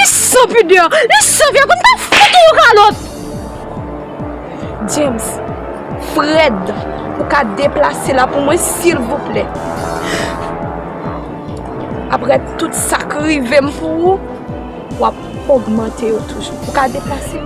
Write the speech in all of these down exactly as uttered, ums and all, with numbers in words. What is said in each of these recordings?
san pidè, li san vyè, konn pa fout ou yon kalòt. James, Fred, ou ka deplase la pou mwen, silvouplè? Apre tout sa k rive m pou ou, w ap ogmante yo toujou. Ou ka deplase?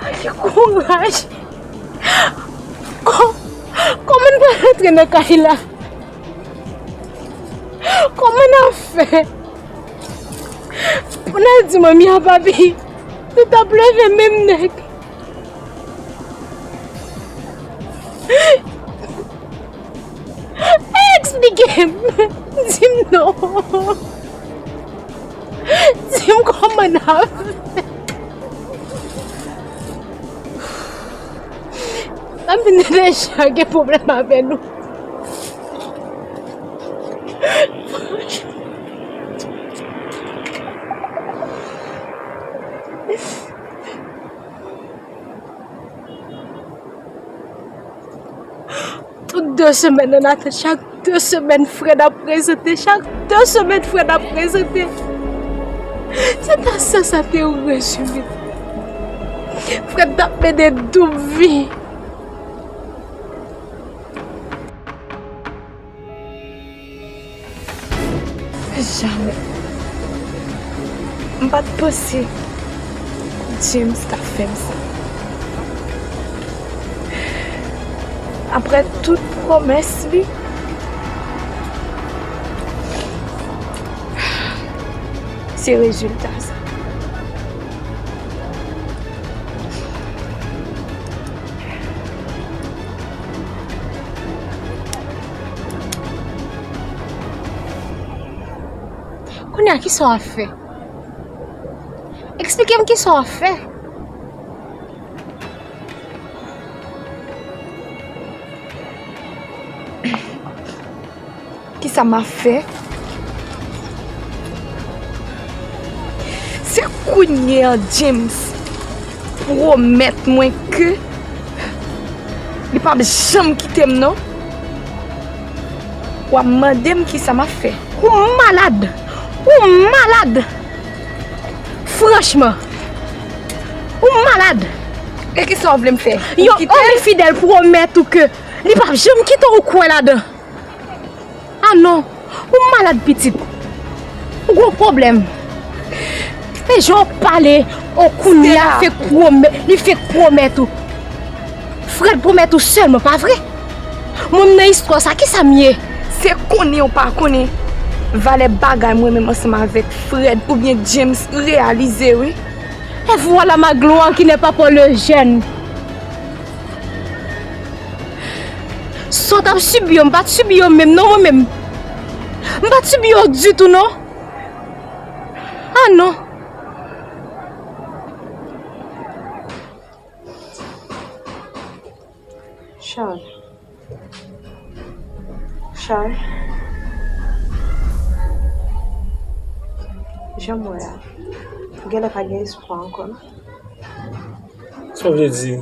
Ay, kouraj! Kò-, kòman n pral rantre nan kay la? Kòman n ap fè? Pou n al di manmi a papi, nou t ap leve menm nèg. Eksplike m. Di m non. Di m kòman n ap fè. N ap vin deja gen pwoblèm avè nou. Tout de semèn an atann, chak de semèn Fred ap prezante, chak de semèn Fred ap prezante. Se ta sa sa te rezime. Fred t ap mennen doub vi. Jamè. M pa t panse James t ap fè m sa. Apre tout pwomès li, se rezilta sa. Kounye a, kisa w ap fè? Eksplike m kisa w ap fè. Kisa m ap fè? Se kounye a James pwomèt mwen ke li p ap janm kite m non. W ap mande m kisa m ap fè. Ou malad! Ou malad! Franchman! Ou malad! E kisa w vle m fè? Yon òm fidèl pwomèt ou ke li p ap janm kite w, ou kwè ladan. Ah non, ou malad pitit. Ou gon pwoblèm. E jan w pale, o kounye a fèk pwomèt, li fèk pwomèt ou. Fred pwomèt ou sèlman, pa vre? Mwen m nan istwa sa, kisa m ye? Se konnen ou pa konnen valè bagay mwen menm ansanm avèk Fred oubyen James reyalize wi. Et voilà ma gloire qui n'est pas pour le jeune. Sa w t ap sibi yo, m pa t sibi yo menm non, mwen menm. M pa t sibi yo ditou non. Ah non. Charles. Charles. Jan m wè a, genlè pa gen espwa ankò non. Sa w vle di?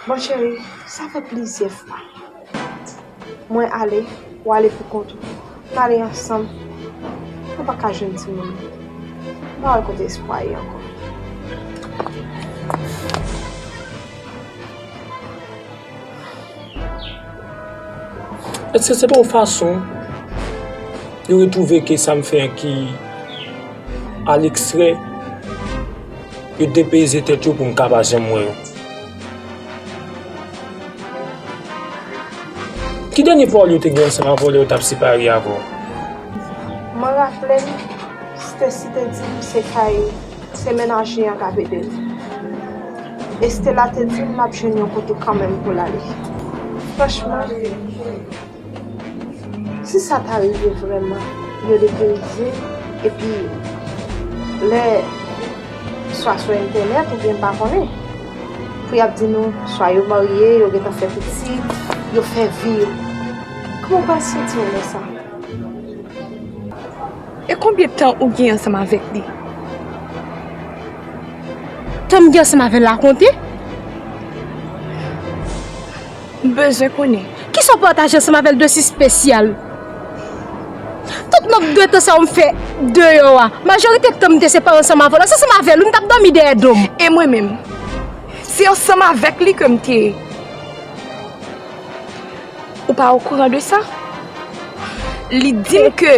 Bon cheri, sa fè plizyè fwa. Mwen ale, ou ale pou kont ou. Nou ale ansanm. Nou pa ka jwenn timoun. Nou al kote espwa ye ankò. Èske se pa yon fason yo retwouve ke sa m fè an ki al ekstrè, yo depeze tèt yo pou m ka pa janm wè yo? Ki dènye pawòl yo te gen ansanm avè w lè yo t ap separe avè w? Mwen raple m, Stacy te di m se kay, se menaje an k ap ede l. Estela te di m l ap jwenn yon kote kanmenm pou l ale. Franchman, si sa ta rive vrèman, yo depeyize, epi lè swa sou entènèt oubyen m pa konnen, Y ap di nou, swa yo marye, yo gentan fè pitit, yo fè vi yo. Kòman w pral santi w lè sa? E konbyen tan ou gen ansanm avèk li? Tan m gen ansanm avè l la konte? M bezwen konnen. Kisa w pataje ansanm avè l de si espesyal? Tout nòt de tan sa yo m fè deyò a, majorite tan m te se pa ansanm avè w la, se ansanm avè l wi m t ap dòmi dèyè do m. E mwen menm? Se ansanm avèk li ke m te ye. Ou pa okouran de sa? Li di m ke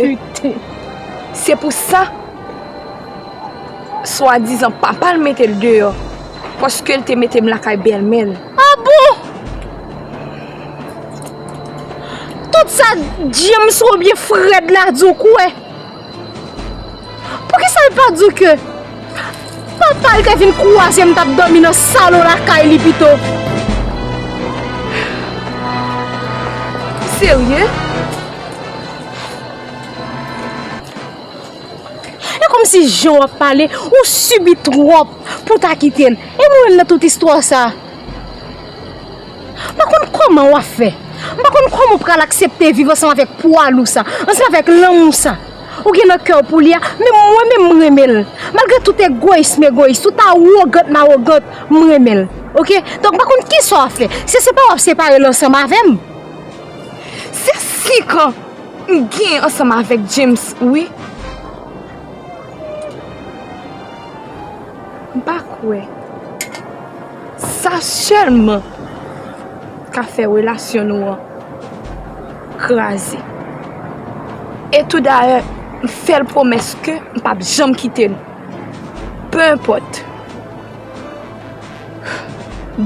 se pou sa, swadizan, papa l mete l deyò, paske l te mete m lakay bèlmè l. Ah bon? Tout sa James oubyen Fred la di w kwè? Poukisa l pa di w ke papa l te vin kwaze m t ap dòmi nan salon lakay li pito? Serye? E kòmsi jan w ap pale, ou sibi twòp pou w ta kite l. E mwen menm nan tout istwa sa? M pa konn kòman w ap fè. M pa konn kòman w pral aksepte viv ansanm avèk pwa lou sa, ansanm avèk lanmou sa ou gen nan kè w pou li a. Men mwen menm, m renmen l. Malgre tout egoyis m egoyis, tout awogant m awogant, m renmen l. Oke? Donk, m pa konn kisa w ap fè. Se separe w ap separe l ansanm avè m. Se senk an m gen ansanm avèk James, wi. M pa kwè sa sèlman ka fè relasyon nou an kraze. E tou dayè, m fè l pwomès ke m p ap janm kite l. Pe enpòt.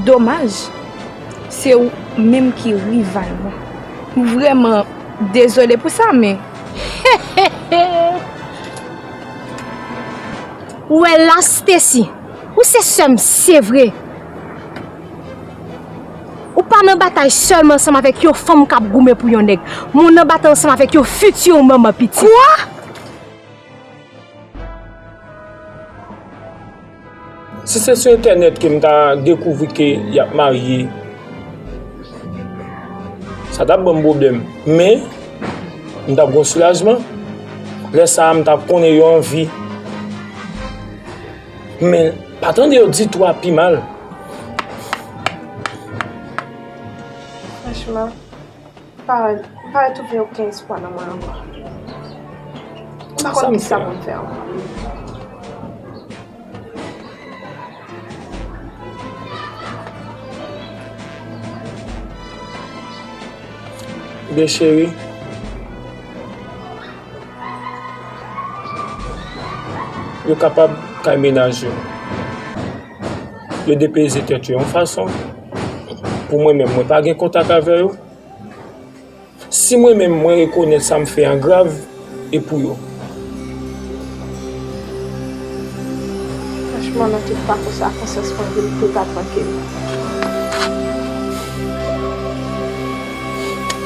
Domaj, se ou menm ki rival mwen. M vrèman dezole pou sa, men Ou wè la, Stacy, ou se sè m, se vre. Ou pa nan batay sèlman ansanm avèk yon fanm k ap goumen pou yon nèg, men w nan batay ansanm avèk yon fiti manman pitit. Kwa? Si se sou entènèt ke m ta dekouvri ke y ap marye, sa t ap ban m pwoblèm. Men, m t ap gen yon soulajman. Lè sa a, m t ap konnen yo anvi. Men, pa tande yo ditou a pi mal. Franchman, m pa, m pa retwouve okenn espwa nan mwen ankò. M pa konn kisa pou m fè ankò. Byen, cheri, yo kapab kay mennaj yo. Yo depeze tèt yo yon fason. Pou mwen menm, mwen pa gen kontak avè yo. Si mwen menm, mwen rekonèt sa m fè an grav, e pou yo. Franchman, nan tout pakou sa, konsyans mwen vin tou pa trankil.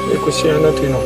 Ekouche an antre non.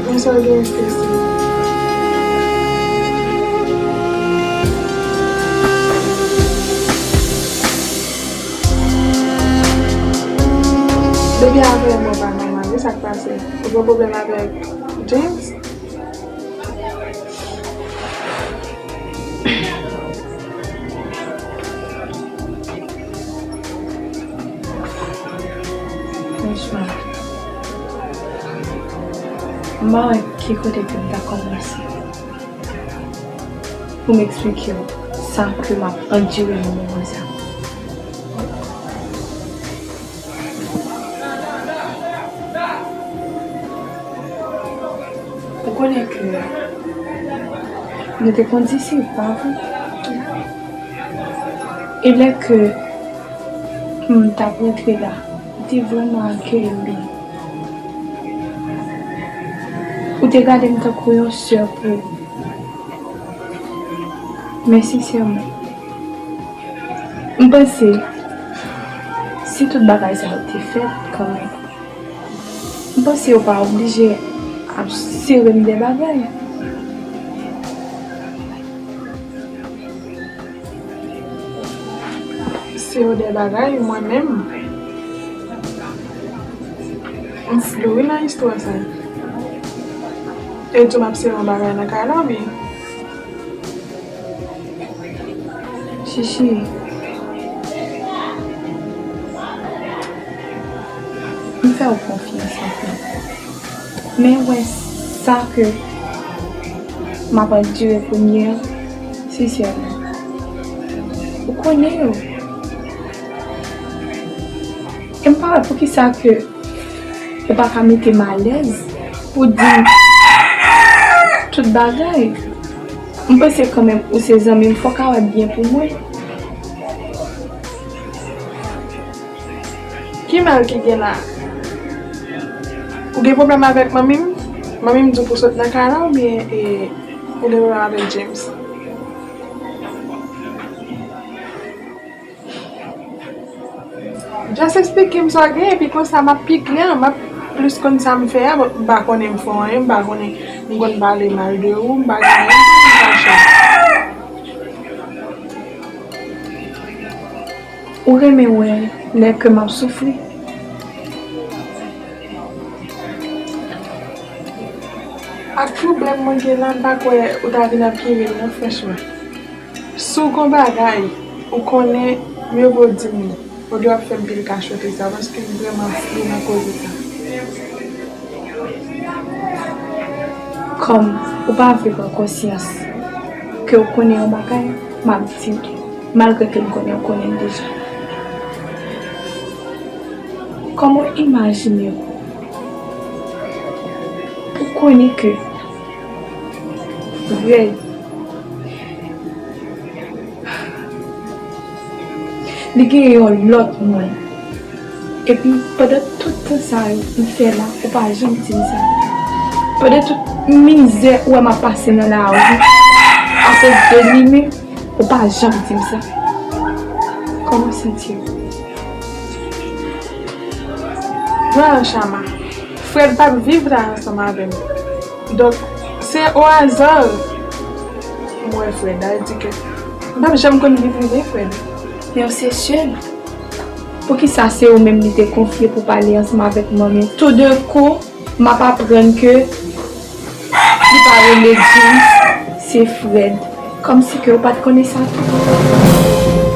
Konsa w gen estrese. Depi avè mwen pa nòmal, men sa k pase? Ou gen pwoblèm avèk James? Franchman, m pa wè ki kote pou m ta kòmanse. pou m eksplike w sa ke m ap andire nan moman sa. Ou konnen ke nou te konn disip, pa vre? E lè ke m t ap rantre la, ou te vrèman akeyi m byen. Ou te gade m tankou yon sè pou ou. Men sensèman, m panse, si tout bagay sa yo te fèt kanmenm, m panse yo pa oblije ap sere m de bagay. Sere w de bagay, mwen menm, m flou wi nan istwa sa. E tou m ap sere yon bagay nan kay la, oubyen? Chichi, m fè w konfyans anpil. Men w wè sa ke m ap andire kounye a, sensèman. Ou konnen yo. E m pa wè poukisa ke ou pa ka mete m alèz pou di m tout bagay. M panse kanmenm ou se zanmi m, fò w ka wè byen pou mwen. Ki mal ki gen la? Ou gen pwoblèm avèk manmi m? Manmi m di w pou w sot nan kay la oubyen, e, ou gen pwoblèm avèk James? Just eksplike m sa w gen, epi konsa m ap pi klè, m ap plis konn sa m fè a, m pa konnen m fè w anyen, m pa konnen m konn pale mal de ou, m pa gen anyen pou m kache. Ou renmen wè lè ke m ap soufri? Ak pwoblèm mwen gen la, m pa kwè ou ta vin ap kenbe m non, franchman. Si w gon bagay, ou konnen, mye vo w di m li. Olye w ap fè m pil kachòt sa, paske m vrèman flou nan koze sa. Kòm ou pa vle pran konsyans ke w konnen yon bagay, m ap di w, malgre ke m konnen ou konnen l deja. Kòman w imajine w pou konnen ke Fred, li gen yon lòt moun. Epi, pandan tout tan sa yo m fè la, ou pa janm di m sa. Pandan tout mizè ou wè m ap pase nan lari, akoz de li menm, ou pa janm di m sa. Kòman w santi w? Well, Chama, Fred p ap viv la ansanm avè m. Donk, se o aza m wè Fred. Sa vle di ke m p ap janm konn vi prive Fred. Men se sèl. Poukisa se ou menm li te konfye pou pale ansanm avèk manmi? Toudenkou, m ap aprann ke li pa rele James, se Fred. Kòmsi ke ou pa t konnen sa tou?